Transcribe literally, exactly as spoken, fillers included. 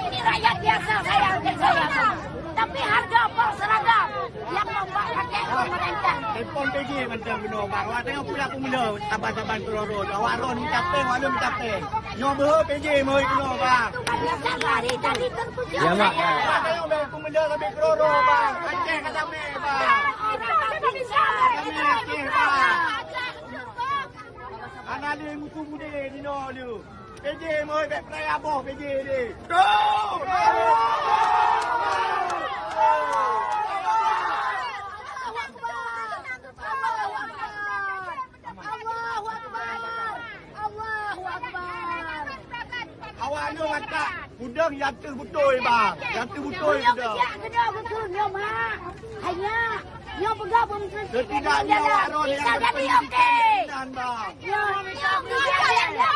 Ini rakyat biasa saya, saya. Tapi harga per seragam yang membuat pakai pemerintah. Telepon P J mantong keunoe, bang. Awak tengok pula pemuda saban-saban keudroe-droe. Awak roh mita péng, awak lôn mita péng. Nyoe beuhe P J meuhôi keunoe, bang. Bukan biasa hari tadi terkejut. Ya, Mak. Awak tengok bang, pemuda sampai keudroe-droe, bang. Aceh ka sampai, bang. Kami Aceh, bang. Hana lé mutu mudé di noe lé. P J moi bèk peuraya boh P J deh. Allahu Akbar! Allahu Akbar! Allahu Akbar! Awak nyoe masak udang nyang teuh beutôi, bang. Nyang teuh beutôi udang. Nyoe keunoe beutôi nyoe, mak. Hanya nyoe peugah beutôi. Setidaknya awak roh nyang berpendidikan inan, bang. Nyoe, nyoe, nyoe, nyoe, nyoe.